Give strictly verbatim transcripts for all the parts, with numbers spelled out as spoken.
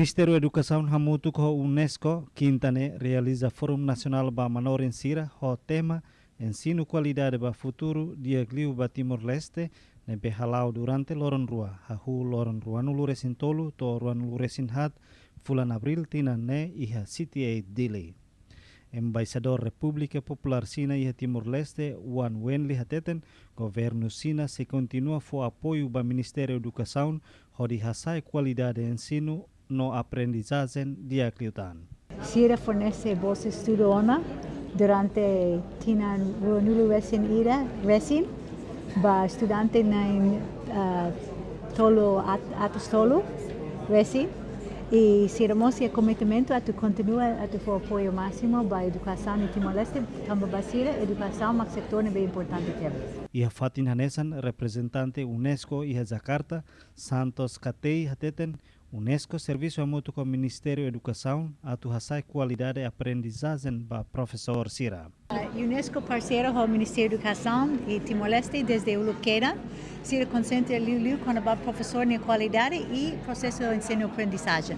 Ministériu Edukasaun hamutuk ho UNESCO kinta ne'e realiza Fórum Nasionál ba Manorin sira ho tema Ensinu Kualidade ba Futuru di'ak liu ba Timor-Leste, ne'ebé hala'o durante loron rua, hahú loron ruanulu-resin-tolu to'o ruanulu-resin-haat fulan Abríl tinan ne'e iha City Eight Dili. Embaixadór Repúblika Populár Xina iha Timor-Leste, Wang Wenli hateten, governu Xina sei kontinua fó apoiu ba Ministériu Edukasaun hodi hasa'e kualidade ensinu no aprendizajen di'ak liután. Sira fornese bolsa estudu ona durante tinan ruanulu-resin-ida, resin, ba estudante na'in, ah, tolu at-, atus tolu, resin. I sira mós iha komitmentu atu kontinua atu fó apoiu másimu ba edukasaun iha Timor-Leste, tanba ba sira edukasaun mak setór ne'ebé importante tebes. Iha fatin hanesan, reprezentante UNESCO iha Jakarta, Santos Katei hateten, UNESCO servisu hamutuk ho Ministériu Edukasaun atu hasa'e kualidade aprendizajen ba profesór sira. UNESCO parseira ho Ministériu Edukasaun iha Timor-Leste desde uluk kedan, sira konsentra liuliu kona-ba profesór nia kualidade i prosesu ensinu-aprendizajen.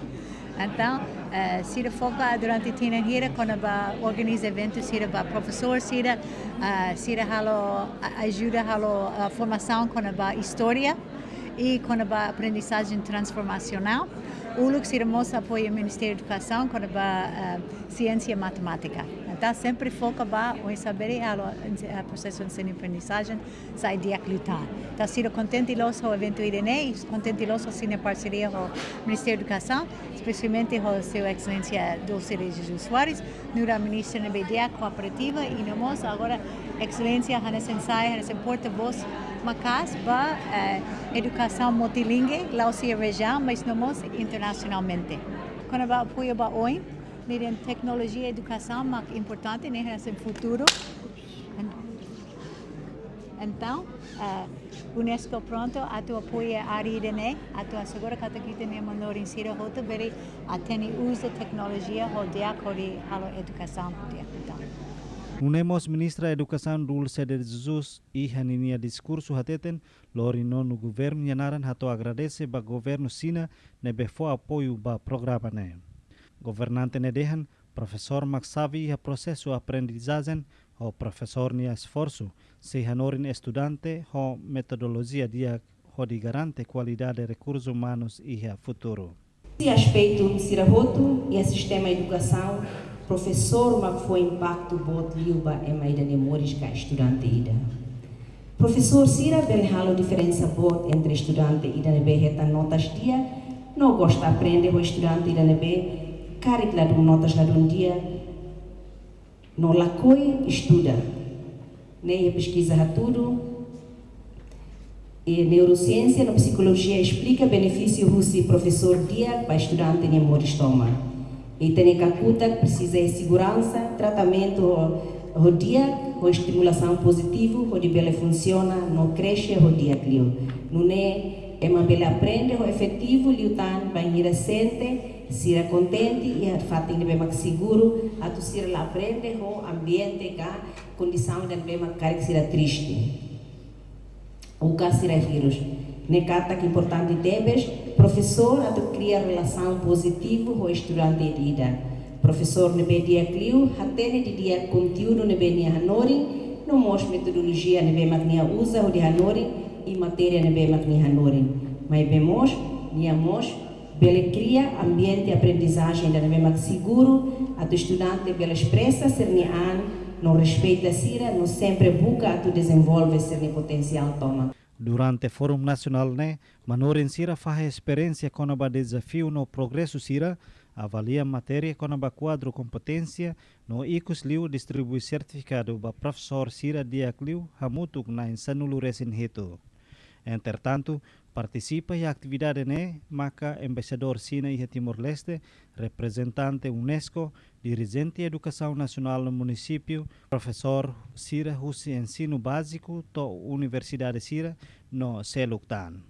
Entaun, eh, sira foka durante tinan hira kona-ba organiza eventu sira ba profesór sira, eh, sira halo, a-, ajuda halo, eh, formasaun kona-ba istória i kona-ba aprendizajen transformasionál. Uluk sira mós apoia Ministériu Edukasaun kona-ba, eh, siénsia matemátika. Entaun, sempre foka ba oinsá bele halo, eh, prosesu ensinu-aprendizajen sai di'ak liután. Entaun, sira kontente loos ho eventu ida-ne'e, kontente loos ho sira-nia parseria ho Ministériu Edukasaun, espesialmente ho Sua Exelénsia Dulce de Jesus Soares, nu'udar ministra ne'ebé di'ak kooperativa, i no mós agora Exelénsia hanesan sai, hanesan porta-vós maka'as ba, eh, edukasaun multilingue, la'ós iha rejiaun, mas no mós internasionalmente. Kona-ba apoiu ba oin, ne'e dehan teknolojia edukasaun mak importante, ne'e hanesan futuru. En-, entaun, eh, UNESCO prontu atu apoia área ida-ne'e, atu asegura katak ita-nia manorin sira hotu bele hatene uza teknolojia ho di'ak hodi halo edukasaun ho di'ak. Entaun, nune'e mós Ministra Edukasaun Dulce de Jesus iha ninia diskursu hateten, lori nonu governu nia naran hato'o agradese ba governu Xina ne'ebé fó apoiu ba programa ne'e. Governante ne'e dehan, profesór mak xave iha prosesu aprendizajen, ho profesór nia esforsu sei hanorin estudante ho metodolojia di'ak hodi garante kualidade rekursu umanus iha futuru. Husi aspetu sira hotu iha sistema edukasaun, profesór mak fó impaktu boot liu ba ema ida nia moris ka estudante ida. Profesór sira bele halo diferensa boot entre estudante ida ne'ebé hetan notas di'ak no gosta aprende ho estudante ida ne'ebé karik ladún notas ladún di'ak no lakohi estuda. Ne'e iha peskiza hatudu, i neurosiénsia no psikolojia esplika benefísiu husi profesór di'ak ba estudante nia moris tomak. Ita-nia kakutak presiza iha seguransa, tratamentu ho, ho di'ak, ho estimulasaun pozitivu, hodi bele funsiona no krexe ho di'ak liu. Nune'e ema bele aprende ho efetivu liután bainhira sente sira kontente iha fatin ne'ebé mak seguru, atu sira la aprende ho ambiente ka kondisaun ida ne'ebé mak karik sira triste ou ka sira hirus. Ne'e katak importante tebes profesór atu kria relasaun pozitivu ho estudante ida-idak. Profesór ne'ebé di'ak liu hatene didi'ak konteúdu ne'ebé nia hanorin, no mós metodolojia ne'ebé mak nia uza hodi hanorin, i matéria ne'ebé mak nia hanorin. Maibé mós, nia mós bele kria ambiente aprendizajen ida ne'ebé mak seguru, atu estudante bele espresa sira-nia an, no respeita sira, no sempre buka atu dezenvolve sira-nia potensiál tomak. Durante Fórum Nasionál ne'e, manorin sira fahe esperiénsia kona-ba dezafiu no progresu sira, avalia matéria kona-ba kuadru kompeténsia, no ikus liu distribui sertifikadu ba profesór sira di'ak liu hamutuk na'in sanulu-resin-hitu. Entretantu, partisipa iha atividade ne'e maka Embaixadór Xina iha Timor-Leste, reprezentante UNESCO, dirijente edukasaun nasionál no munisípiu, profesór sira husi ensinu báziku to'o universidade sira no seluk tan.